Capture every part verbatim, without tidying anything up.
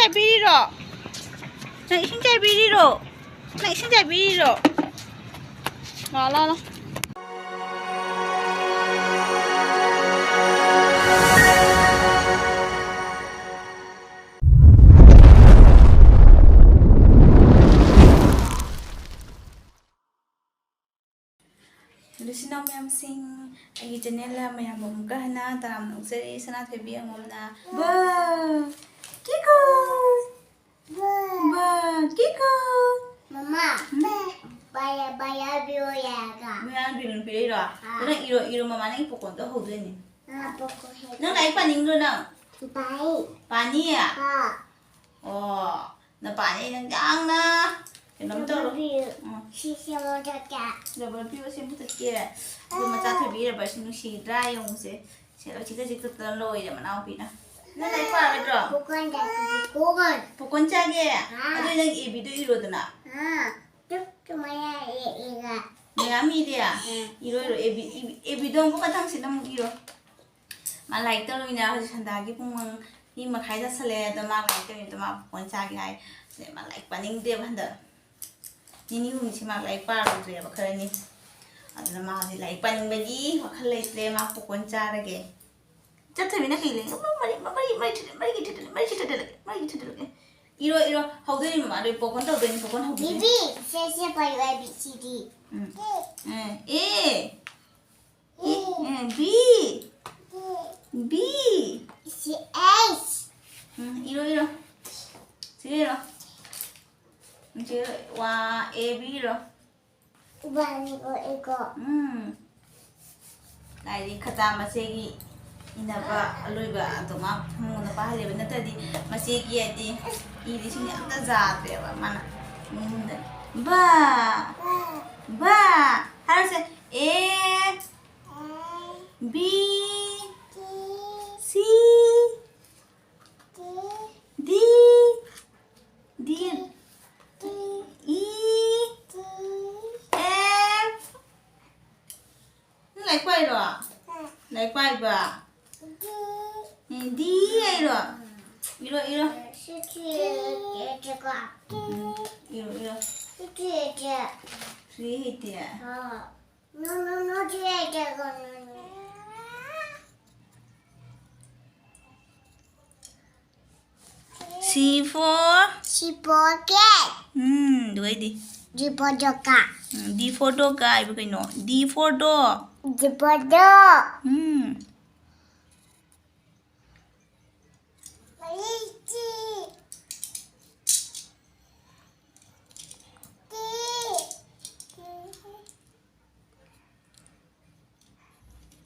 ꯆꯥꯏꯕꯤꯔꯤꯔꯣ? ꯅꯪ ꯏꯁꯤꯡ ꯆꯥꯏꯕꯤꯔꯤꯔꯣ? ꯅꯪ ꯏꯁꯤꯡ ꯆꯥꯏꯕꯤꯔꯤꯔꯣ? ꯂꯥꯛꯑꯣ, ꯂꯥꯛꯑꯣ, ꯂꯥꯛꯑꯣ꯫ ꯂꯨꯁꯤꯅꯥꯎ ꯃꯌꯥꯝꯁꯤꯡ, ꯑꯩꯒꯤ ꯆꯦꯅꯦꯜꯗ ꯃꯌꯥꯝꯕꯨ ꯑꯃꯨꯛꯀ ꯍꯟꯅ ꯇꯔꯥꯝꯅ ꯑꯣꯛꯆꯔꯤ꯫ ꯁꯅꯥꯊꯣꯏꯕꯤ ꯑꯉꯣꯝꯅ꯫ ꯕꯥ! ꯀꯤꯀꯨ! ꯕꯥ! ꯀꯤꯀꯨ! ꯃꯃꯥ, ꯎꯝ? ꯕꯥꯌꯥ, ꯕꯥꯌꯥ ꯕꯤꯌꯣ ꯌꯥꯒ꯫ ꯃꯌꯥꯝ ꯕꯤꯔꯨꯟ ꯄꯤꯔꯛꯏꯔꯣ? ꯑꯥ꯫ ꯑꯗꯨ ꯅꯪ ꯏꯔꯣ, ꯏꯔꯣ, ꯃꯃꯥ ꯅꯪꯒꯤ ꯄꯣꯀꯣꯟꯗꯣ ꯍꯧꯗꯣꯏꯅꯦ꯫ ꯑꯥ, ꯄꯣꯀꯣ ꯍꯦꯛ꯫ ꯅꯪ ꯂꯥꯏꯔꯤꯛ ꯄꯥꯅꯤꯡꯗ꯭ꯔꯣ ꯅꯪ? ꯄꯥꯏ꯫ ꯄꯥꯅꯤꯌꯦ? ꯑꯥ꯫ ꯑꯣ, ꯅꯄꯥꯅꯤ ꯅꯪ ꯌꯥꯝꯅ ꯀꯩꯅꯣꯝ ꯇꯧꯔꯣ꯫ ꯎꯝ꯫ ꯁꯤꯁꯦ ꯃꯊꯛꯇ꯫ ꯔꯕꯔ ꯄꯤꯌꯣ, ꯁꯤ ꯃꯊꯛꯀꯤ꯫ ꯑꯩꯈꯣꯏ ꯃꯆꯥ ꯊꯣꯏꯕꯤ ꯔꯕꯔꯁꯤ ꯅꯨꯡꯁꯤꯗ꯭ꯔꯥ ꯌꯦꯡꯉꯨꯁꯦ꯫ ꯁꯦ, ꯂꯣꯏ ꯆꯤꯛꯇ ꯆꯤꯛꯇꯅ ꯂꯣꯏꯔꯦ ꯃꯅꯥꯎꯄꯤꯅ꯫ ꯅꯪ ꯂꯥꯏꯔꯤꯛ ꯄꯥꯔꯣꯏꯗ꯭ꯔꯣ? ꯄꯨꯀꯣꯟꯗ ꯄꯨꯀꯣꯟ꯫ ꯄꯨꯀꯣꯟ ꯆꯥꯒꯦ? ꯑꯥ꯫ ꯑꯗꯨꯗꯤ ꯅꯪ A Bꯗꯣ ꯏꯔꯣꯗꯅ꯫ ꯑꯥ꯫ ꯇꯨ, ꯇꯨ ꯃꯌꯥ ꯏ-, ꯏꯒ꯫ ꯃꯌꯥꯝ ꯏꯗꯦ? ꯎꯝ꯫ ꯏꯔꯣ, ꯏꯔꯣ꯫ A B, A B, A Bꯗꯣ ꯑꯃꯨꯛꯀ ꯃꯊꯪꯁꯤꯗ ꯑꯃꯨꯛ ꯏꯔꯣ꯫ ꯃꯥ ꯂꯥꯏꯔꯤꯛ ꯇꯧꯔꯃꯤꯅ ꯍꯧꯖꯤꯛ ꯁꯟꯗꯥꯒꯤ ꯄꯨꯡ ꯃꯔꯤ ꯃꯈꯥꯏ ꯇꯥꯁꯜꯂꯛꯑꯦ꯫ ꯑꯗꯣ ꯃꯥ ꯂꯥꯏꯔꯤꯛ ꯇꯧꯔꯤꯗꯣ ꯃꯥ ꯐꯣꯟ ꯆꯥꯒꯦ ꯍꯥꯏ꯫ ꯑꯗꯩ ꯃꯥ ꯂꯥꯏꯔꯤꯛ ꯄꯥꯅꯤꯡꯗꯦꯕ ꯍꯟꯗꯛ꯫ ꯅꯤꯅꯤ ꯍꯨꯝꯅꯤꯁꯤ ꯃꯥ ꯂꯥꯏꯔꯤꯛ ꯄꯥꯔꯨꯗ꯭ꯔꯦꯕ ꯈꯔꯅꯤ꯫ ꯑꯗꯨꯅ ꯃꯥ ꯍꯧꯖꯤꯛ ꯂꯥꯏꯔꯤꯛ ꯄꯥꯅꯤꯡꯕꯒꯤ ꯋꯥꯈꯜ ꯂꯩꯇ꯭ꯔꯦ꯫ ꯃꯥ ꯄꯣꯀꯣꯟ ꯆꯥꯔꯒꯦ꯫ ꯆꯠꯊꯕꯤꯅ ꯀꯩ ꯂꯩ? ꯃꯔꯤ, ꯃꯔꯤ, ꯃꯔꯤ, ꯃꯔꯤ, ꯃꯔꯤ ꯊꯤꯠꯇꯠꯂꯒꯦ, ꯃꯔꯤ ꯊꯤꯠꯇꯠꯂꯒꯦ, ꯃꯔꯤ ꯊꯤꯠꯇꯠꯂꯒꯦ꯫ ꯏꯔꯣ, ꯏꯔꯣ꯫ ꯍꯧꯗꯣꯏꯅꯤ ꯃꯃꯥ꯫ ꯑꯗꯨ ꯄꯣꯀꯣꯟ ꯇꯧꯗꯣꯏꯅꯤ, ꯄꯣꯀꯣꯟ ꯍꯧꯗꯣꯏꯅꯤ꯫ ꯕꯤꯕꯤ, ꯁꯦ, ꯁꯦ ꯄꯥꯏꯌꯨ, A B C D꯫ Um. A, A꯫ A, B꯫ B꯫ ꯁꯤ H꯫ ꯎꯝ, ꯏꯔꯣ, ꯏꯔꯣ꯫ ꯁꯤ ꯏꯔꯣ꯫ ꯁꯤ ꯋꯥ, A B ꯏꯔꯣ꯫ ꯏꯕꯥꯅꯤꯀꯣ, ꯑꯩꯀꯣ꯫ ꯎꯝ꯫ ꯂꯥꯏꯔꯤꯛ ꯈꯇꯥ ꯃꯆꯦꯒꯤ ꯏꯅꯕ ꯑꯂꯣꯏꯕ ꯑꯗꯨ ꯃꯥ ꯐꯃꯨꯡꯗ ꯄꯥꯍꯜꯂꯦꯕ꯫ ꯅꯠꯇ꯭ꯔꯗꯤ ꯃꯆꯦꯒꯤ ꯍꯥꯏꯗꯤ ꯏꯔꯤꯁꯤꯡꯁꯦ ꯑꯝꯇ ꯌꯥꯗ꯭ꯔꯦꯕ ꯃꯥꯅ ꯃꯌꯨꯝꯗ꯫ ꯕꯥ! ꯕꯥ! ꯍꯥꯏꯔꯁꯦ꯫ A, B, C, D, D, E, F꯫ ꯅꯪ ꯂꯥꯏꯔꯤꯛ ꯄꯥꯏꯔꯣ? ꯂꯥꯏꯔꯤꯛ ꯄꯥꯏꯕ? ꯎꯝ, D ꯍꯥꯏꯔꯣ? ꯏꯔꯣ, ꯏꯔꯣ꯫ ꯁꯤꯁꯦ ꯀꯣ꯫ ꯏꯔꯣ, ꯏꯔꯣ꯫ ꯁꯤꯁꯦ꯫ ꯁꯤ ꯍꯩꯇꯦ꯫ ꯑꯥ꯫ ꯅꯣ, ꯅꯣ, ꯅꯣ, ꯁꯤꯁꯦ ꯀꯣ, ꯅꯣ, ꯅꯣ꯫ C for? C for cat. Um, ꯑꯗꯨꯒꯩꯗꯤ꯫ D for dog. Um, D for dog ꯍꯥꯏꯕ ꯀꯩꯅꯣ? D for dog. D for dog. Um.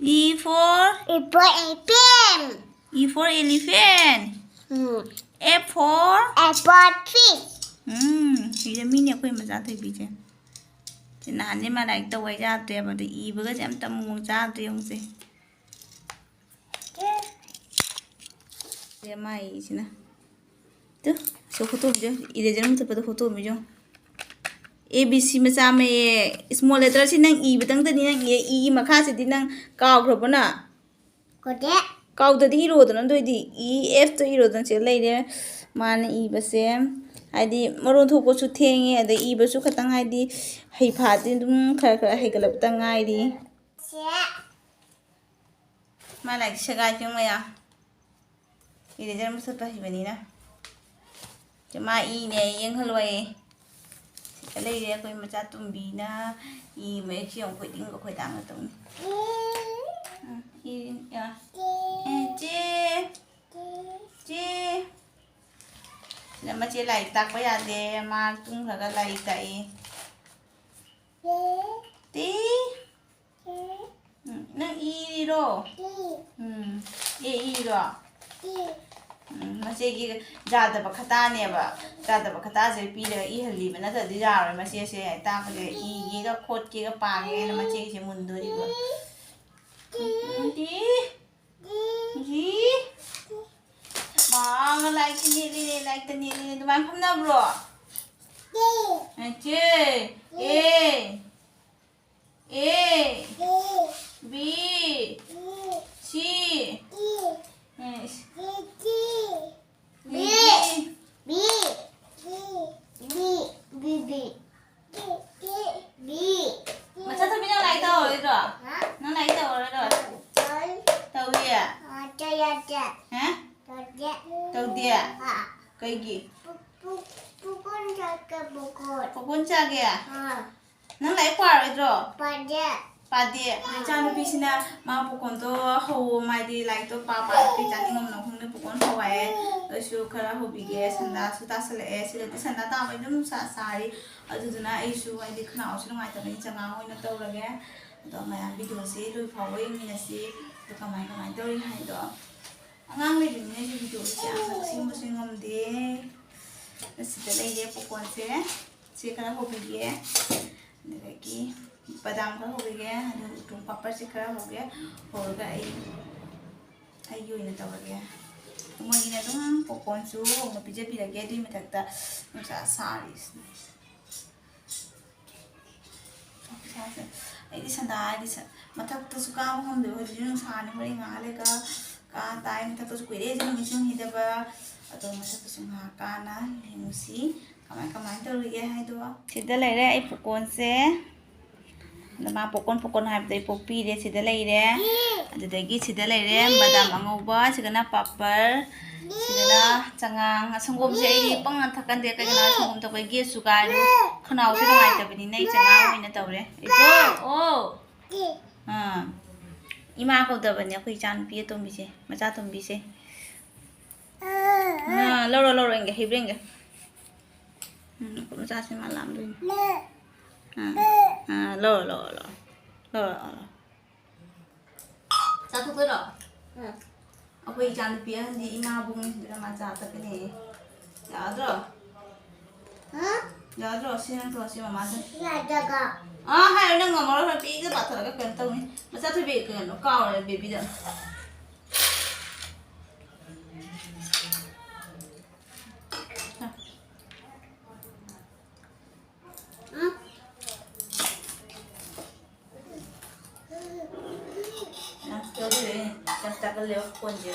E for? E for elephant. E for elephant. Hmm. F for? F for fish. ꯎꯝ, ꯁꯤꯗ ꯃꯤꯅꯦ ꯑꯩꯈꯣꯏ ꯃꯆꯥ ꯊꯣꯏꯕꯤꯁꯦ꯫ ꯁꯤ ꯅꯍꯥꯟꯗꯤ ꯃꯥ ꯂꯥꯏꯔꯤꯛ ꯇꯧꯕ ꯌꯥꯗ꯭ꯔꯦꯕ, ꯑꯗ ꯏꯕꯒꯁꯦ ꯑꯝꯇ ꯃꯑꯣꯡ ꯆꯥꯗ꯭ꯔꯦ ꯌꯦꯡꯉꯨꯁꯦ꯫ ꯁꯦ ꯃꯥꯏꯁꯤꯅ꯫ ꯇꯨ, ꯁꯤ ꯍꯣꯠꯇꯣꯛꯑꯝꯃꯤꯁꯦ, eraser ꯃꯨꯊꯠꯄꯗ ꯍꯣꯠꯇꯣꯛꯑꯝꯃꯤꯁꯦ꯫ A B C ꯃꯆꯥ ꯃꯌꯦꯛ, small letterꯁꯤ ꯅꯪ ꯏꯕꯗꯪꯗꯅꯤ ꯅꯪ ꯏ, ꯏꯒꯤ ꯃꯈꯥꯁꯤꯗꯤ ꯅꯪ ꯀꯥꯎꯈ꯭ꯔꯕꯣ ꯅꯪ? ꯀꯣꯗꯦ꯫ ꯀꯥꯎꯗꯗꯤ ꯏꯔꯣꯗꯅ, ꯑꯗꯨ ꯑꯣꯏꯗꯤ E Fꯇꯣ ꯏꯔꯣꯗꯅ ꯁꯤꯗ ꯂꯩꯔꯦ꯫ ꯃꯥꯅ ꯏꯕꯁꯦ, ꯍꯥꯏꯗꯤ ꯃꯔꯣꯟ ꯊꯣꯛꯄꯁꯨ ꯊꯦꯡꯉꯦ, ꯑꯗꯩ ꯏꯕꯁꯨ ꯈꯇꯪ ꯍꯥꯏꯗꯤ ꯍꯩꯐꯥꯗꯤ ꯑꯗꯨꯝ ꯈꯔ ꯈꯔ ꯍꯩꯒꯠꯂꯛꯄꯇ ꯉꯥꯏꯔꯤ꯫ ꯁꯦ꯫ ꯃꯥ ꯂꯥꯏꯔꯤꯛ ꯁꯦꯒꯥꯏ ꯐꯦꯡꯕ ꯌꯥ꯫ Eraser ꯃꯨꯊꯠꯄ ꯍꯩꯕꯅꯤꯅ꯫ ꯁꯤ ꯃꯥ ꯏꯅꯦ, ꯌꯦꯡꯍꯜꯂꯣꯏꯌꯦ꯫ ꯁꯤꯗ ꯂꯩꯔꯦ ꯑꯩꯈꯣꯏ ꯃꯆꯥ ꯇꯨꯝꯕꯤꯅ ꯏ ꯃꯌꯦꯛꯁꯤ ꯌꯥꯝ ꯈꯣꯏꯗꯤꯡꯒ ꯈꯣꯏꯗꯥꯡꯒ ꯇꯧꯅꯤ꯫ ꯎꯝ, ꯏ-, ꯑ, ꯑꯦ, ꯆꯦ꯫ ꯆꯦ꯫ ꯁꯤꯗ ꯃꯆꯦ ꯂꯥꯏꯔꯤꯛ ꯇꯥꯛꯄ ꯌꯥꯗꯦ꯫ ꯃꯥ ꯇꯨꯝꯈ꯭ꯔꯒ ꯂꯥꯏꯔꯤꯛ ꯇꯥꯛꯏ꯫ ꯇꯤ꯫ ꯎꯝ, ꯅꯪ ꯏꯔꯤꯔꯣ? ꯎꯝ, ꯑꯦ ꯏꯔꯣ? ꯎꯝ, ꯃꯆꯦꯒꯤ ꯌꯥꯗꯕ ꯈꯇꯥꯅꯦꯕ꯫ ꯌꯥꯗꯕ ꯈꯇꯥꯁꯦ ꯄꯤꯔꯒ ꯏꯍꯜꯂꯤꯕ, ꯅꯠꯇ꯭ꯔꯗꯤ ꯌꯥꯔꯣꯏ꯫ ꯃꯆꯦꯁꯦ ꯇꯥꯛꯄꯁꯦ ꯏꯒꯦꯒ ꯈꯣꯠꯀꯦꯒ ꯄꯥꯒꯦꯅ ꯃꯆꯦꯒꯤꯁꯦ ꯃꯨꯟꯗꯣꯔꯤꯕ꯫ Um, T. ꯖꯤ꯫ ꯃꯥꯒ ꯂꯥꯏꯔꯤꯛꯇ ꯅꯦꯠꯂꯤꯅꯦ, ꯂꯥꯏꯔꯤꯛꯇ ꯅꯦꯠꯂꯤꯅꯦ꯫ ꯑꯗꯨꯃꯥꯏꯅ ꯐꯝꯅꯕ꯭ꯔꯣ? ꯁꯦ꯫ A꯫ A꯫ B꯫ C꯫ Um, S. B. B. B. B. B. B. B. ꯃꯆꯥ ꯊꯣꯏꯕꯤ, ꯅꯪ ꯂꯥꯏꯔꯤꯛ ꯇꯧꯔꯔꯣꯏꯗ꯭ꯔꯣ? ꯍꯥ? ꯅꯪ ꯂꯥꯏꯔꯤꯛ ꯇꯧꯔꯔꯣꯏꯗ꯭ꯔꯣ? ꯇꯧꯏ꯫ ꯇꯧꯏ? ꯑ, ꯇꯧ ꯌꯥꯗꯦ꯫ ꯍꯥ? ꯇꯧꯗꯦ꯫ ꯇꯧꯗꯦ? ꯑ꯫ ꯀꯩꯒꯤ? ꯄꯨ-, ꯄꯨ-, ꯄꯨꯀꯣꯟ ꯆꯥꯒꯦ, ꯄꯨꯀꯣꯟ꯫ ꯄꯨꯀꯣꯟ ꯆꯥꯒꯦ? ꯑ꯫ ꯅꯪ ꯂꯥꯏꯔꯤꯛ ꯄꯥꯔꯣꯏꯗ꯭ꯔꯣ? ꯄꯥꯗꯦ꯫ ꯄꯥꯗꯦ꯫ ꯑꯗꯣ ꯏꯆꯥꯅꯨꯄꯤꯁꯤꯅ ꯃꯥ ꯄꯨꯀꯣꯟꯗꯣ ꯍꯧꯋꯣ, ꯃꯥꯗꯤ ꯂꯥꯏꯔꯤꯛꯇꯣ ꯄꯥ ꯄꯥ ꯀꯩ ꯆꯥꯅꯤꯡꯉꯝꯅꯣ ꯈꯪꯗꯦ, ꯄꯨꯀꯣꯟ ꯍꯧ ꯍꯥꯏꯌꯦ꯫ ꯑꯩꯁꯨ ꯈꯔ ꯍꯧꯕꯤꯒꯦ, ꯁꯟꯗꯥꯁꯨ ꯇꯥꯁꯜꯂꯛꯑꯦ꯫ ꯁꯤꯗꯗꯤ ꯁꯟꯗꯥ ꯇꯥꯕꯩ ꯑꯗꯨꯝ ꯅꯨꯡꯁꯥ ꯁꯥꯔꯤ꯫ ꯑꯗꯨꯗꯨꯅ ꯑꯩꯁꯨ ꯍꯥꯏꯗꯤ ꯈꯅꯥꯎꯁꯨ ꯅꯨꯡꯉꯥꯏꯇꯕꯅꯤꯅ ꯆꯉꯥꯡ ꯑꯣꯏꯅ ꯇꯧꯔꯒꯦ꯫ ꯑꯗꯣ ꯃꯌꯥꯝ ꯚꯤꯗꯤꯑꯣꯁꯤ ꯂꯣꯏ ꯐꯥꯎꯕ ꯌꯦꯡꯃꯤꯟꯅꯁꯤ꯫ ꯑꯗꯣ ꯀꯃꯥꯏ ꯀꯃꯥꯏꯅ ꯇꯧꯔꯤ ꯍꯥꯏꯗꯣ꯫ ꯑꯉꯥꯡ ꯂꯩꯕꯅꯤꯅ ꯑꯩꯁꯨ ꯚꯤꯗꯤꯑꯣꯁꯦ ꯌꯥꯝꯅ ꯁꯦꯝꯕꯁꯨ ꯉꯝꯗꯦ꯫ ꯑꯁꯤꯗ ꯂꯩꯔꯦ ꯄꯨꯀꯣꯟꯁꯦ꯫ ꯁꯤ ꯈꯔ ꯍꯧꯕꯤꯒꯦ꯫ ꯑꯗꯨꯗꯒꯤ ꯕꯗꯥꯝ ꯈꯔ ꯍꯧꯕꯤꯒꯦ꯫ ꯑꯗꯨꯒ ꯎꯇꯣꯡ ꯄꯥꯄꯔꯁꯦ ꯈꯔ ꯍꯧꯒꯦ꯫ ꯍꯧꯔꯒ ꯑꯩ, ꯑꯩꯒꯤ ꯑꯣꯏꯅ ꯇꯧꯔꯒꯦ꯫ ꯃꯣꯏꯒꯤꯅ ꯑꯗꯨꯝ ꯄꯣꯞꯀꯣꯔꯟꯁꯨ ꯍꯧꯅ ꯄꯤꯖꯕꯤꯔꯒꯦ꯫ ꯑꯗꯨꯒꯤ ꯃꯊꯛꯇ ꯅꯨꯡꯁꯥ ꯁꯥꯔꯤꯁꯤꯅ꯫ ꯏꯁꯥꯁꯦ, ꯑꯩꯗꯤ ꯁꯟꯗꯥ ꯍꯥꯏꯗꯤ ꯁ-, ꯃꯊꯛꯇꯁꯨ ꯀꯥꯕ ꯉꯝꯗꯦꯕ꯫ ꯍꯧꯖꯤꯛꯁꯨ ꯅꯨꯡꯁꯥꯅꯤ, ꯍꯣꯔꯦꯟ ꯉꯥꯏꯍꯥꯛ ꯂꯩꯔꯒ ꯀꯥ ꯇꯥꯏ꯫ ꯃꯊꯛꯇꯁꯨ ꯀꯨꯏꯔꯦ ꯑꯩꯁꯨ ꯅꯨꯃꯤꯠꯁꯨ ꯌꯦꯡꯈꯤꯗꯕ꯫ ꯑꯗꯣ ꯃꯊꯛꯇꯁꯨ ꯉꯥꯏꯍꯥꯛ ꯀꯥꯅ ꯌꯦꯡꯉꯨꯁꯤ ꯀꯃꯥꯏ ꯀꯃꯥꯏꯅ ꯇꯧꯔꯤꯒꯦ ꯍꯥꯏꯗꯣ꯫ ꯁꯤꯗ ꯂꯩꯔꯦ ꯑꯩ ꯄꯣꯞꯀꯣꯔꯟꯁꯦ꯫ ꯑꯗ ꯃꯥ ꯄꯣꯞꯀꯣꯔꯟ, ꯄꯣꯞꯀꯣꯔꯟ ꯍꯥꯏꯕꯗ ꯑꯩ ꯄꯣꯛꯄꯤꯔꯦ꯫ ꯁꯤꯗ ꯂꯩꯔꯦ꯫ ꯑꯗꯨꯗꯒꯤ ꯁꯤꯗ ꯂꯩꯔꯦ ꯕꯗꯥꯝ ꯑꯉꯧꯕ, ꯁꯤꯗꯅ ꯄꯥꯄꯔ, ꯁꯤꯗꯅ ꯆꯉꯥꯡ꯫ ꯁꯪꯒꯣꯝꯁꯦ ꯑꯩꯗꯤ ꯄꯪꯅ ꯊꯛꯀꯟꯗꯦ, ꯀꯩꯒꯤꯅꯣ ꯍꯥꯏ ꯁꯪꯒꯣꯝ ꯊꯛꯄ ꯒꯦꯁꯁꯨ ꯀꯥꯏ, ꯑꯗꯨ ꯈꯅꯥꯎꯁꯨ ꯅꯨꯡꯉꯥꯏꯇꯕꯅꯤꯅ ꯑꯩ ꯆꯉꯥꯡ ꯑꯣꯏꯅ ꯇꯧꯔꯦ꯫ ꯏꯕꯣ, ꯑꯣ꯫ ꯑꯥ꯫ ꯏꯃꯥ ꯀꯧꯗꯕꯅꯦ ꯑꯩꯈꯣꯏ ꯏꯆꯥꯅꯨꯄꯤ ꯑꯇꯣꯝꯕꯤꯁꯦ, ꯃꯆꯥ ꯑꯇꯣꯝꯕꯤꯁꯦ꯫ ꯑꯥ, ꯂꯧꯔꯣ, ꯂꯧꯔꯣ, ꯏꯟꯒꯦ, ꯍꯤꯞꯄ ꯏꯟꯒꯦ꯫ ꯎꯝ, ꯃꯈꯨꯠ ꯃꯆꯥꯁꯦ ꯃꯥ ꯂꯥꯝꯗꯣꯏꯅꯦ꯫ ꯑꯥ, ꯑꯥ, ꯂꯧꯔꯣ, ꯂꯧꯔꯣ, ꯂꯧꯔꯣ꯫ ꯂꯧꯔꯣ, ꯂꯧꯔꯣ꯫ ꯆꯥꯊꯣꯛꯇꯣꯏꯔꯣ? ꯎꯝ꯫ ꯑꯩꯈꯣꯏ ꯏꯆꯥꯅꯨꯄꯤ ꯑꯍꯟꯗꯤ ꯏꯃꯥꯕꯨꯡꯁꯤꯗ ꯃꯥ ꯆꯥ ꯊꯛꯀꯅꯤ꯫ ꯌꯥꯗ꯭ꯔꯣ? ꯍꯥ? ꯌꯥꯗ꯭ꯔꯣ? ꯁꯤ ꯅꯠꯇ꯭ꯔꯣ? ꯁꯤ ꯃꯃꯥꯁꯦ? ꯌꯥꯗꯕ꯫ ꯑꯥ, ꯍꯥꯏꯔꯣ, ꯅꯪ ꯉꯝꯃꯔꯣꯏ, ꯍꯣꯔꯦꯟ ꯄꯤꯛꯏꯗ ꯄꯥꯊꯔꯒ ꯀꯩꯅꯣ ꯇꯧꯅꯤ꯫ ꯃꯆꯥ ꯊꯣꯏꯕꯤ, ꯀꯩꯅꯣ, ꯀꯥꯎꯔꯦ ꯕꯦꯕꯤꯗ꯫ ꯎꯝ꯫ ꯌꯥꯝ ꯆꯥꯎꯊꯣꯛꯑꯦ, ꯌꯥꯝ ꯆꯥꯒꯜꯂꯦꯕ ꯐꯣꯟꯁꯦ꯫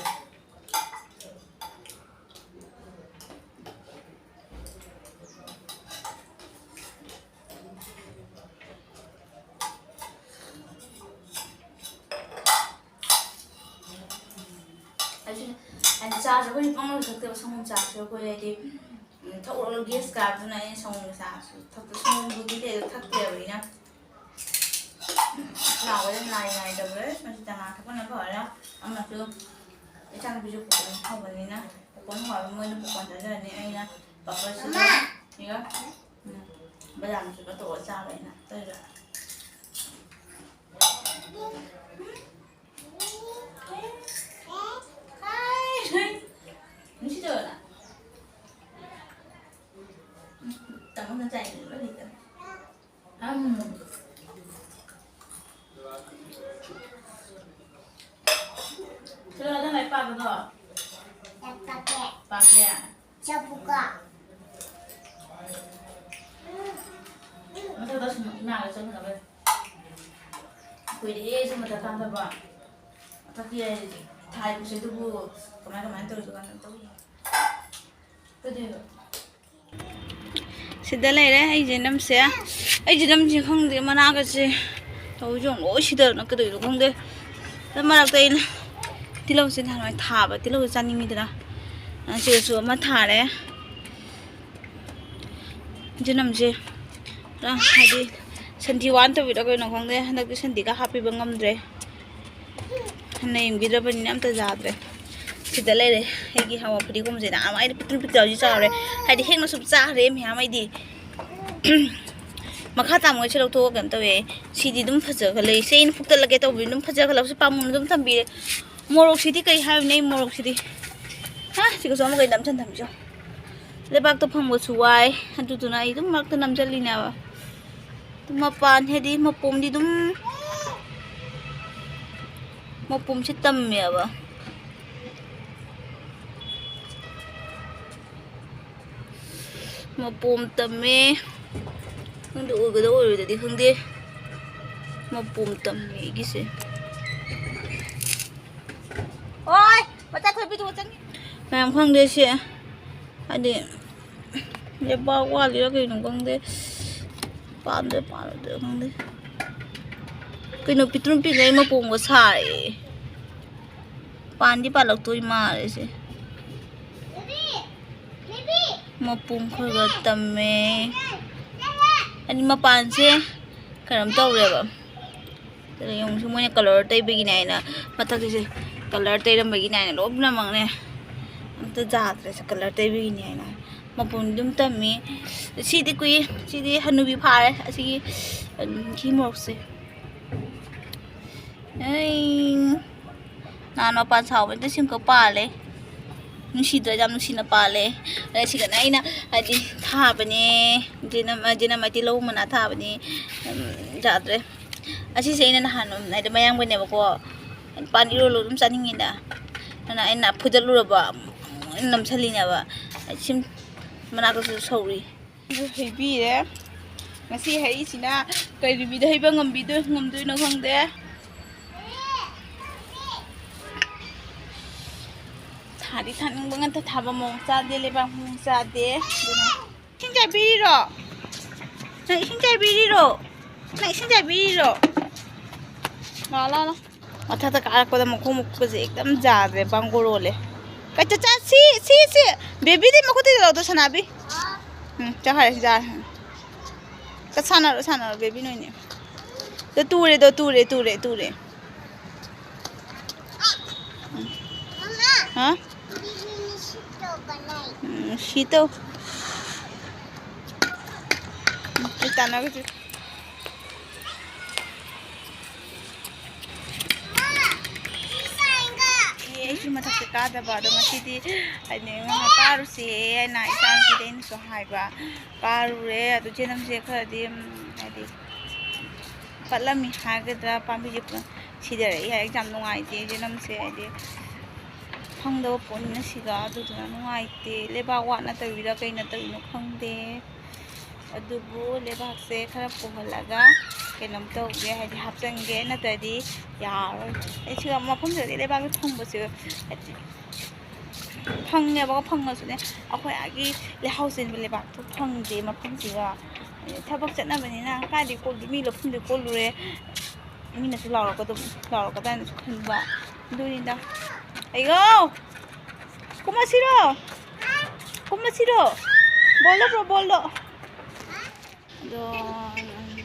ꯆꯥꯁꯦ ꯑꯩꯈꯣꯏ ꯄꯪꯂꯧ ꯊꯛꯇꯦꯕ ꯁꯪꯒꯣꯝ ꯆꯥꯁꯦ ꯑꯩꯈꯣꯏ ꯍꯥꯏꯗꯤ꯫ ꯎꯝ, ꯊꯛꯎꯔꯒ ꯒꯦꯁ ꯀꯥꯕꯗꯨꯅ ꯑꯩꯅ ꯁꯪꯒꯣꯝꯒ ꯆꯥꯁꯨ ꯊꯛꯇ ꯁꯪꯒꯣꯝꯗꯨꯗꯤ ꯂꯩꯔ ꯊꯛꯇꯦꯕ ꯑꯩꯅ꯫ ꯂꯥꯎꯕꯗ ꯅꯥꯏ ꯅꯥꯏꯗꯕ ꯃꯁꯤ ꯆꯉꯥꯡ ꯊꯛꯄꯅ ꯐꯔꯦ꯫ ꯑꯃꯁꯨ ꯏꯆꯥꯅꯨꯄꯤꯁꯨ ꯄꯨꯛ ꯍꯧꯕꯅꯤꯅ ꯄꯨꯛ ꯍꯧꯔ ꯃꯣꯏꯅ ꯄꯨꯛ ꯆꯥꯖꯔꯅꯤ꯫ ꯑꯩꯅ ꯄꯥꯄꯔꯁꯤꯒ ꯎꯝ, ꯕꯗꯥꯝꯁꯨ ꯇꯧꯔ ꯆꯥꯕ ꯑꯩꯅ ꯇꯧꯔꯤꯕ꯫ ꯅꯨꯡꯁꯤꯗꯕꯅ꯫ ꯇꯃꯣꯅ ꯆꯥꯏꯅꯤꯡꯕ ꯂꯩꯇꯕ꯫ ꯎꯝ꯫ ꯆꯠꯂꯣ, ꯅꯪ ꯂꯥꯏꯔꯤꯛ ꯄꯥꯕꯗꯣ꯫ ꯂꯥꯏꯔꯤꯛ ꯄꯥꯒꯦ꯫ ꯄꯥꯒꯦ꯫ ꯆꯠꯄꯨꯀꯣ꯫ ꯃꯊꯛꯇ ꯁꯨꯝ ꯏꯃꯥꯒ ꯆꯠꯃꯤꯟꯅꯕ꯫ ꯀꯨꯏꯔꯦꯍꯦ ꯁꯨꯝ ꯃꯊꯛ ꯀꯥꯗꯕ꯫ ꯃꯊꯛꯀꯤ ꯊꯥꯏ ꯄꯨꯁꯦ ꯑꯗꯨꯕꯨ ꯀꯃꯥꯏ ꯀꯃꯥꯏꯅ ꯇꯧꯔꯤꯗꯣ ꯀꯥꯟꯗ ꯇꯧꯔꯤꯅꯣ꯫ ꯀꯩꯗꯧꯔꯤꯅꯣ? ꯁꯤꯗ ꯂꯩꯔꯦ ꯑꯩ ꯖꯦꯅꯝꯁꯦ꯫ ꯑꯩ ꯖꯦꯅꯝꯁꯦ ꯈꯪꯗꯦ, ꯃꯅꯥꯒꯁꯦ ꯇꯧꯔꯤꯁꯦ ꯌꯦꯡꯉꯨ, ꯂꯣꯏ ꯁꯤꯗꯗꯅ ꯀꯩꯗꯧꯔꯤꯅꯣ ꯈꯪꯗꯦ꯫ ꯑꯗꯨ ꯃꯔꯛꯇ ꯑꯩꯅ ꯇꯤꯜꯍꯧꯁꯦ ꯅꯍꯥꯟꯋꯥꯏ ꯊꯥꯕ, ꯇꯤꯜꯍꯧꯁꯦ ꯆꯥꯅꯤꯡꯉꯤꯗꯅ, ꯁꯤꯗꯁꯨ ꯑꯃ ꯊꯥꯔꯦ꯫ ꯖꯦꯅꯝꯁꯦ ꯄꯨꯔꯥ ꯍꯥꯏꯗꯤ ꯁꯟꯊꯤ ꯋꯥꯟ ꯇꯧꯕꯤꯔ ꯀꯩꯅꯣ ꯈꯪꯗꯦ, ꯍꯟꯗꯛꯇꯤ ꯁꯟꯊꯤꯒ ꯍꯥꯞꯄꯤꯕ ꯉꯝꯗ꯭ꯔꯦ꯫ ꯍꯟꯅ ꯌꯦꯡꯕꯤꯗ꯭ꯔꯕꯅꯤꯅ ꯑꯝꯇ ꯌꯥꯗ꯭ꯔꯦ꯫ ꯁꯤꯗ ꯂꯩꯔꯦ ꯑꯩꯒꯤ ꯍꯋꯥ ꯐꯗꯤꯒꯣꯝꯁꯦ꯫ ꯅꯍꯥꯟ ꯑꯩꯅ ꯄꯤꯛꯇ꯭ꯔꯨ ꯄꯤꯛꯇ꯭ꯔꯨ ꯍꯧꯖꯤꯛ ꯆꯥꯎꯔꯦ꯫ ꯍꯥꯏꯗꯤ ꯍꯦꯛꯅ ꯁꯨꯝ ꯆꯥꯈ꯭ꯔꯦ ꯃꯌꯥꯝ ꯑꯩꯗꯤ꯫ ꯃꯈꯥ ꯇꯥꯃꯉꯩꯁꯦ ꯂꯧꯊꯣꯛꯑꯒ ꯀꯩꯅꯣ ꯇꯧꯋꯦ꯫ ꯁꯤꯗꯤ ꯑꯗꯨꯝ ꯐꯖꯈ ꯂꯩ꯫ ꯁꯤ ꯑꯩꯅ ꯐꯨꯛꯇꯠꯂꯒꯦ ꯇꯧꯕꯅꯤ꯫ ꯑꯗꯨꯝ ꯐꯖꯈꯠꯂꯛꯄꯁꯦ ꯄꯥꯝꯃꯨꯅ ꯑꯗꯨꯝ ꯊꯝꯕꯤꯔꯦ꯫ ꯃꯣꯔꯣꯛꯁꯤꯗꯤ ꯀꯩ ꯍꯥꯏꯕꯅꯤ? ꯑꯩ ꯃꯣꯔꯣꯛꯁꯤꯗꯤ, ꯍꯥ, ꯁꯤꯒꯁꯨ ꯑꯃꯨꯛꯀ ꯅꯝꯁꯤꯟ ꯊꯝꯕꯤꯁꯨ꯫ ꯂꯩꯕꯥꯛꯇꯣ ꯐꯪꯕꯁꯨ ꯋꯥꯏ, ꯑꯗꯨꯗꯨꯅ ꯑꯩ ꯑꯗꯨꯝ ꯃꯔꯛꯇ ꯅꯝꯁꯤꯜꯂꯤꯅꯦꯕ꯫ ꯃꯄꯥꯟ ꯍꯥꯏꯗꯤ ꯃꯄꯣꯝꯗꯤ ꯑꯗꯨꯝ, ꯃꯄꯣꯝꯁꯤ ꯇꯝꯃꯦꯕ꯫ ꯃꯄꯣꯝ ꯇꯝꯃꯦ꯫ ꯈꯪꯗꯦ, ꯑꯣꯏꯒꯗ꯭ꯔꯥ ꯑꯣꯏꯔꯣꯏꯗ꯭ꯔꯗꯤ ꯈꯪꯗꯦ꯫ ꯃꯄꯣꯝ ꯇꯝꯃꯦ ꯑꯩꯒꯤꯁꯦ꯫ ꯍꯣꯏ, ꯃꯆꯥ ꯊꯣꯏꯕꯤꯗꯨ ꯆꯪꯉꯤ꯫ ꯃꯌꯥꯝ ꯈꯪꯗꯦ ꯁꯤ꯫ ꯍꯥꯏꯗꯤ, ꯂꯩꯕꯥꯛ ꯋꯥꯠꯂꯤꯔꯥ ꯀꯩꯅꯣ ꯈꯪꯗꯦ꯫ ꯄꯥꯟꯗꯣꯏ ꯄꯥꯜꯂꯣꯏꯗꯣꯏ ꯈꯪꯗꯦ꯫ ꯀꯩꯅꯣ, ꯄꯤꯛꯇ꯭ꯔꯨ ꯄꯤꯛꯉꯩ ꯃꯄꯣꯝꯒ ꯁꯥꯔꯦ꯫ ꯄꯥꯟꯗꯤ ꯄꯥꯜꯂꯛꯇꯣꯏ ꯃꯥꯜꯂꯦ ꯁꯦ꯫ ꯃꯄꯨꯝ ꯈꯔ ꯈꯔ ꯇꯝꯃꯦ꯫ ꯑꯗꯤ ꯃꯄꯥꯟꯁꯦ ꯀꯩꯅꯣꯝ ꯇꯧꯔꯦꯕ꯫ ꯑꯗꯨꯅ ꯌꯦꯡꯉꯨꯁꯤ, ꯃꯣꯏꯅ ꯀꯂꯔ ꯇꯩꯕꯒꯤꯅꯦ ꯍꯥꯏꯅ ꯃꯊꯛꯁꯤꯁꯦ ꯀꯂꯔ ꯇꯩꯔꯝꯕꯒꯤꯅꯦ ꯍꯥꯏꯅ ꯂꯣꯏ ꯄꯨꯝꯅꯃꯛꯅꯦ ꯑꯝꯇ ꯌꯥꯗ꯭ꯔꯦꯁꯦ, ꯀꯂꯔ ꯇꯩꯕꯒꯤꯅꯦ ꯍꯥꯏꯅ꯫ ꯃꯄꯨꯝꯗꯤ ꯑꯗꯨꯝ ꯇꯝꯃꯤ꯫ ꯁꯤꯗꯤ ꯀꯨꯏ, ꯁꯤꯗꯤ ꯍꯅꯨꯕꯤ ꯐꯥꯔꯦ꯫ ꯑꯁꯤꯒꯤ, ꯎꯝ, ꯁꯤ ꯃꯣꯔꯣꯛꯁꯦ꯫ ꯑꯩ ꯅꯍꯥꯟ ꯃꯄꯥꯟ ꯁꯥꯎꯕꯗ ꯁꯤꯡꯀ ꯄꯥꯜꯂꯦ꯫ ꯅꯨꯡꯁꯤꯗ꯭ꯔꯥ? ꯌꯥꯝ ꯅꯨꯡꯁꯤꯅ ꯄꯥꯜꯂꯦ꯫ ꯑꯗ ꯁꯤꯒꯅ ꯑꯩꯅ ꯍꯥꯏꯗꯤ ꯊꯥꯕꯅꯦ꯫ ꯖꯦꯅꯝ-, ꯖꯦꯅꯝ ꯍꯥꯏꯗꯤ ꯂꯧ ꯃꯅꯥ ꯊꯥꯕꯅꯦ꯫ ꯎꯝ, ꯌꯥꯗ꯭ꯔꯦ꯫ ꯑꯁꯤꯁꯦ ꯑꯩꯅ ꯅꯍꯥꯟ, ꯎꯝ, ꯍꯥꯏꯗꯤ ꯃꯌꯥꯡꯕꯅꯦꯕꯀꯣ꯫ ꯄꯥꯟ ꯏꯔꯣꯜꯂꯣ ꯑꯗꯨꯝ ꯆꯥꯅꯤꯡꯉꯤꯗ꯫ ꯑꯗꯨꯅ ꯑꯩꯅ ꯐꯨꯗꯠꯂꯨꯔꯕ, ꯅꯝꯁꯜꯂꯤꯅꯦꯕ꯫ ꯁꯤꯝ ꯃꯅꯥꯛꯇꯁꯨ ꯁꯧꯔꯤ꯫ ꯑꯗꯨ ꯍꯩꯕꯤꯔꯦ꯫ ꯉꯁꯤ ꯍꯩꯁꯤꯅ ꯀꯩ ꯅꯨꯃꯤꯠꯇ ꯍꯩꯕ ꯉꯝꯕꯤꯗꯣꯏ-, ꯉꯝꯗꯣꯏꯅꯣ ꯈꯪꯗꯦ꯫ ꯊꯥꯗꯤ ꯊꯥꯅꯤꯡꯕ ꯉꯥꯛꯇ ꯊꯥꯕ ꯃꯑꯣꯡ ꯆꯥꯗꯦ, ꯂꯩꯕꯥꯛ ꯃꯑꯣꯡ ꯆꯥꯗꯦ꯫ ꯑꯗꯨꯅ ꯏꯁꯤꯡ ꯆꯥꯏꯕꯤꯔꯤꯔꯣ? ꯅꯪ ꯏꯁꯤꯡ ꯆꯥꯏꯕꯤꯔꯤꯔꯣ? ꯅꯪ ꯏꯁꯤꯡ ꯆꯥꯏꯕꯤꯔꯤꯔꯣ? ꯂꯥꯛꯑꯣ, ꯂꯥꯛꯑꯣ, ꯂꯥꯛꯑꯣ꯫ ꯃꯊꯛꯇ ꯀꯥꯔꯛꯄꯗ ꯃꯈꯣꯡ ꯃꯈꯨꯠꯀꯁꯦ ꯑꯦꯛꯗꯝ ꯌꯥꯗ꯭ꯔꯦ, ꯄꯥꯡꯒꯣꯔꯣꯜꯂꯦ꯫ ꯀꯩ ꯆꯠ-, ꯆꯠ-, ꯁꯤ, ꯁꯤ, ꯁꯤ꯫ ꯕꯦꯕꯤꯗꯤ ꯃꯈꯨꯠꯇ ꯂꯧꯗꯣ, ꯁꯅꯥꯕꯤ꯫ ꯎꯝ, ꯆꯠꯈ꯭ꯔꯦ, ꯌꯥꯔꯦ꯫ ꯆꯠ ꯁꯥꯟꯅꯔꯣ, ꯁꯥꯟꯅꯔꯣ, ꯕꯦꯕꯤ ꯅꯣꯏꯅꯦ꯫ ꯇꯨ, ꯇꯨꯔꯦ, ꯗꯣ, ꯇꯨꯔꯦ, ꯇꯨꯔꯦ, ꯇꯨꯔꯦ꯫ ꯎꯝ꯫ ꯍꯥ? ꯎꯝ, ꯁꯤ ꯇꯧ꯫ ꯎꯝ, ꯑꯩ ꯇꯥꯟꯅꯒꯗ꯭ꯔꯤ꯫ ꯑꯦ, ꯑꯩꯁꯨ ꯃꯊꯛꯇ ꯀꯥꯗꯕ, ꯑꯗꯣ ꯉꯁꯤꯗꯤ ꯍꯥꯏꯗꯤ ꯉꯥꯏꯍꯥꯛ ꯀꯥꯔꯨꯁꯦ ꯍꯥꯏꯅ ꯏꯆꯥꯅꯨꯄꯤꯗ ꯑꯩꯅꯁꯨ ꯍꯥꯏꯕ꯫ ꯀꯥꯔꯨꯔꯦ꯫ ꯑꯗꯨ ꯆꯦꯅꯝꯁꯦ ꯈꯔꯗꯤ, ꯎꯝ, ꯍꯥꯏꯗꯤ ꯄꯠꯂꯝꯃꯤ ꯍꯥꯏꯒꯗ꯭ꯔꯥ, ꯄꯥꯝꯕꯤꯁꯦ ꯄꯨꯔꯥ ꯁꯤꯊꯔꯛꯏ ꯍꯥꯏ꯫ ꯌꯥꯝ ꯅꯨꯡꯉꯥꯏꯇꯦ ꯆꯦꯅꯝꯁꯦ, ꯍꯥꯏꯗꯤ ꯐꯪꯗꯕ ꯄꯣꯠꯅꯤꯅ ꯁꯤꯒ, ꯑꯗꯨꯗꯨꯅ ꯅꯨꯡꯉꯥꯏꯇꯦ꯫ ꯂꯩꯕꯥꯛ ꯋꯥꯠꯅ ꯇꯧꯔꯤꯔꯥ ꯀꯩꯅ ꯇꯧꯔꯤꯅꯣ ꯈꯪꯗꯦ꯫ ꯑꯗꯨꯕꯨ ꯂꯩꯕꯥꯛꯁꯦ ꯈꯔ ꯄꯨꯍꯜꯂꯒ ꯀꯩꯅꯣꯝ ꯇꯧꯒꯦ, ꯍꯥꯏꯗꯤ ꯍꯥꯞꯆꯤꯟꯒꯦ, ꯅꯠꯇ꯭ꯔꯗꯤ ꯌꯥꯔꯣꯏ꯫ ꯑꯩ ꯁꯤꯒ ꯃꯐꯝꯁꯤꯗꯗꯤ ꯂꯩꯕꯥꯛꯁꯦ ꯐꯪꯕꯁꯦ, ꯍꯥꯏꯗꯤ ꯐꯪꯉꯦꯕꯀꯣ, ꯐꯪꯉꯁꯨꯅꯦ, ꯑꯩꯈꯣꯏ ꯑꯥꯒꯤ ꯂꯩꯍꯥꯎ ꯆꯦꯟꯕ ꯂꯩꯕꯥꯛꯇꯣ ꯐꯪꯗꯦ ꯃꯐꯝꯁꯤꯒ꯫ ꯊꯕꯛ ꯆꯠꯅꯕꯅꯤꯅ ꯀꯥꯏꯗꯩ ꯀꯣꯜꯂꯨ-, ꯃꯤ ꯂꯧꯐꯝꯗꯩ ꯀꯣꯜꯂꯨꯔꯦ, ꯃꯤꯅꯁꯨ ꯂꯥꯎꯔꯛꯀꯗꯕ, ꯂꯥꯎꯔꯛꯀꯗ꯭ꯔꯥꯅꯁꯨ ꯈꯟꯕ, ꯑꯗꯨꯅꯤꯗ꯫ ꯑꯩꯌꯣ! ꯀꯨꯝꯃꯁꯤꯔꯣ? ꯀꯨꯝꯃꯁꯤꯔꯣ? ꯕꯣꯜꯗꯣ ꯕ꯭ꯔꯣ, ꯕꯣꯜꯗꯣ꯫ ꯑꯗꯣ, ꯎꯝ,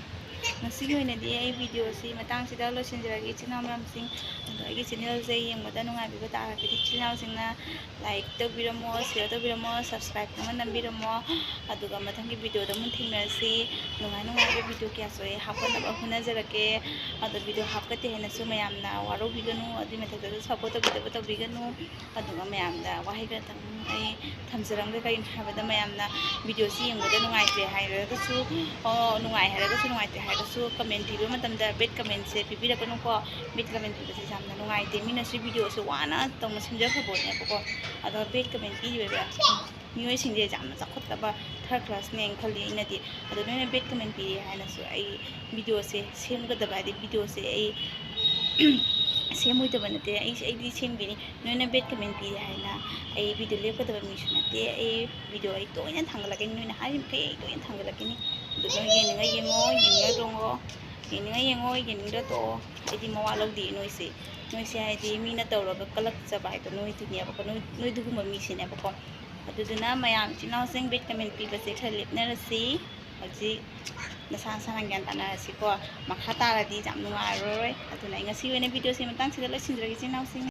ꯉꯁꯤꯒꯤ ꯑꯣꯏꯅꯗꯤ ꯑꯩ ꯚꯤꯗꯤꯑꯣꯁꯤ ꯃꯇꯥꯡꯁꯤꯗ ꯂꯣꯏꯁꯤꯟꯖꯔꯒꯦ, ꯏꯆꯤꯟ ꯏꯅꯥꯎ ꯃꯌꯥꯝꯁꯤꯡ꯫ ꯑꯗꯣ ꯑꯩꯒꯤ ꯆꯦꯅꯦꯜꯁꯦ ꯌꯦꯡꯕꯗ ꯅꯨꯡꯉꯥꯏꯕꯤꯕ ꯇꯥꯔꯒꯗꯤ ꯏꯆꯤꯟ ꯏꯅꯥꯎꯁꯤꯡꯅ ꯂꯥꯏꯛ ꯇꯧꯕꯤꯔꯝꯃꯣ, ꯁꯤꯌꯔ ꯇꯧꯕꯤꯔꯝꯃꯣ, ꯁꯕꯁꯀ꯭ꯔꯥꯏꯕ ꯑꯃ ꯅꯝꯕꯤꯔꯝꯃꯣ꯫ ꯑꯗꯨꯒ ꯃꯊꯪꯒꯤ ꯚꯤꯗꯤꯑꯣꯗ ꯑꯃꯨꯛ ꯊꯦꯡꯅꯔꯁꯤ꯫ ꯅꯨꯡꯉꯥꯏ ꯅꯨꯡꯉꯥꯏꯕ ꯚꯤꯗꯤꯑꯣ ꯀꯌꯥꯁꯨ ꯑꯩ ꯍꯥꯞꯀꯠꯅꯕ ꯍꯣꯠꯅꯖꯔꯛꯀꯦ꯫ ꯑꯗꯣ ꯚꯤꯗꯤꯑꯣ ꯍꯥꯞꯀꯠꯇꯦ ꯍꯥꯏꯅꯁꯨ ꯃꯌꯥꯝꯅ ꯋꯥꯔꯧꯕꯤꯒꯅꯨ, ꯑꯗꯨꯒꯤ ꯃꯊꯛꯇꯁꯨ ꯁꯞꯄꯣꯔꯠ ꯇꯧꯕꯤꯗꯕ ꯇꯧꯕꯤꯒꯅꯨ꯫ ꯑꯗꯨꯒ ꯃꯌꯥꯝꯗ ꯋꯥꯍꯩ ꯈꯔꯇꯪ ꯑꯩ ꯊꯝꯖꯔꯝꯒꯦ꯫ ꯀꯔꯤꯅꯣ ꯍꯥꯏꯕꯗ, ꯃꯌꯥꯝꯅ ꯚꯤꯗꯤꯑꯣꯁꯤ ꯌꯦꯡꯕꯗ ꯅꯨꯡꯉꯥꯏꯇ꯭ꯔꯦ ꯍꯥꯏꯔꯒꯁꯨ, ꯑꯣ, ꯅꯨꯡꯉꯥꯏ ꯍꯥꯏꯔꯒꯁꯨ, ꯅꯨꯡꯉꯥꯏꯇꯦ ꯍꯥꯏꯔꯒꯁꯨ, ꯀꯃꯦꯟ ꯄꯤꯕ ꯃꯇꯝꯗ ꯕꯦꯗ ꯀꯃꯦꯟꯁꯦ ꯄꯤꯕꯤꯔꯛꯀꯅꯨꯀꯣ꯫ ꯕꯦꯗ ꯀꯃꯦꯟ ꯄꯤꯕꯁꯦ ꯌꯥꯝꯅ ꯅꯨꯡꯉꯥꯏꯇꯦ꯫ ꯃꯤꯅꯁꯨ ꯚꯤꯗꯤꯑꯣꯁꯦ ꯋꯥꯅ ꯇꯧꯅ ꯁꯦꯝꯖꯈ꯭ꯔꯕꯅꯦꯕꯀꯣ꯫ ꯑꯗꯣ ꯕꯦꯗ ꯀꯃꯦꯟ ꯄꯤꯔꯤꯕ ꯃꯤꯑꯣꯏꯁꯤꯡꯁꯦ ꯌꯥꯝꯅ ꯆꯥꯎꯈꯠꯇꯕ ꯊꯥꯔꯠ ꯀ꯭ꯂꯥꯁꯅꯦꯅ ꯈꯜꯂꯤ ꯑꯩꯅꯗꯤ꯫ ꯑꯗꯣ ꯅꯣꯏꯅ ꯕꯦꯗ ꯀꯃꯦꯟ ꯄꯤꯔꯦ ꯍꯥꯏꯅꯁꯨ ꯑꯩ ꯚꯤꯗꯤꯑꯣꯁꯦ ꯁꯦꯝꯒꯗꯕ, ꯍꯥꯏꯗꯤ ꯚꯤꯗꯤꯑꯣꯁꯦ ꯑꯩ ꯁꯦꯝꯃꯣꯏꯗꯕ ꯅꯠꯇꯦ꯫ ꯑꯩꯁꯦ, ꯑꯩꯗꯤ ꯁꯦꯝꯗꯣꯏꯅꯤ꯫ ꯅꯣꯏꯅ ꯕꯦꯗ ꯀꯃꯦꯟ ꯄꯤꯔꯦ ꯍꯥꯏꯅ ꯑꯩ ꯚꯤꯗꯤꯑꯣ ꯂꯦꯞꯀꯗꯕ ꯃꯤꯁꯨ ꯅꯠꯇꯦ꯫ ꯑꯩ ꯚꯤꯗꯤꯑꯣ ꯑꯩ ꯇꯣꯏꯅ ꯊꯥꯡꯒꯠꯂꯛꯀꯅꯤ, ꯅꯣꯏꯅ ꯍꯥꯏꯔꯤꯃꯈꯩ ꯑꯩ ꯇꯣꯏꯅ ꯊꯥꯡꯒꯠꯂꯛꯀꯅꯤ꯫ ꯑꯗꯨ ꯅꯣꯏ ꯌꯦꯡꯅꯤꯡꯉ ꯌꯦꯡꯉꯣ, ꯌꯦꯡꯅꯤꯡꯉ ꯇꯣꯡꯉꯣ, ꯌꯦꯡꯅꯤꯡꯉ ꯌꯦꯡꯉꯣ, ꯌꯦꯡꯅꯤꯡꯗ ꯇꯣꯛꯑꯣ꯫ ꯑꯩꯗꯤ ꯃꯋꯥ ꯂꯧꯗꯦ ꯅꯣꯏꯁꯦ꯫ ꯅꯣꯏꯁꯦ ꯍꯥꯏꯗꯤ ꯃꯤꯅ ꯇꯧꯔꯒ ꯀꯜꯂꯛꯆꯕ ꯍꯥꯏꯗꯣ ꯅꯣꯏꯗꯨꯅꯦꯕꯀꯣ, ꯅꯣꯏ, ꯅꯣꯏꯗꯨꯒꯨꯝꯕ ꯃꯤꯁꯤꯅꯦꯕꯀꯣ꯫ ꯑꯗꯨꯗꯨꯅ ꯃꯌꯥꯝ ꯏꯆꯤꯟ ꯏꯅꯥꯎꯁꯤꯡ ꯕꯦꯗ ꯀꯃꯦꯟ ꯄꯤꯕꯁꯦ ꯈꯔ ꯂꯦꯞꯅꯔꯁꯤ꯫ ꯍꯧꯖꯤꯛ ꯅꯁꯥ ꯅꯁꯥꯅ ꯒ꯭ꯌꯥꯟ ꯇꯥꯅꯔꯁꯤꯀꯣ꯫ ꯃꯈꯥ ꯇꯥꯔꯗꯤ ꯌꯥꯝ ꯅꯨꯡꯉꯥꯏꯔꯔꯣꯏ꯫ ꯑꯗꯨꯅ ꯑꯩ ꯉꯁꯤꯒꯤ ꯑꯣꯏꯅ ꯚꯤꯗꯤꯑꯣꯁꯤ ꯃꯇꯥꯡꯁꯤꯗ ꯂꯣꯏꯁꯤꯟꯖꯔꯒꯦ, ꯏꯆꯤꯟ ꯏꯅꯥꯎꯁꯤꯡ꯫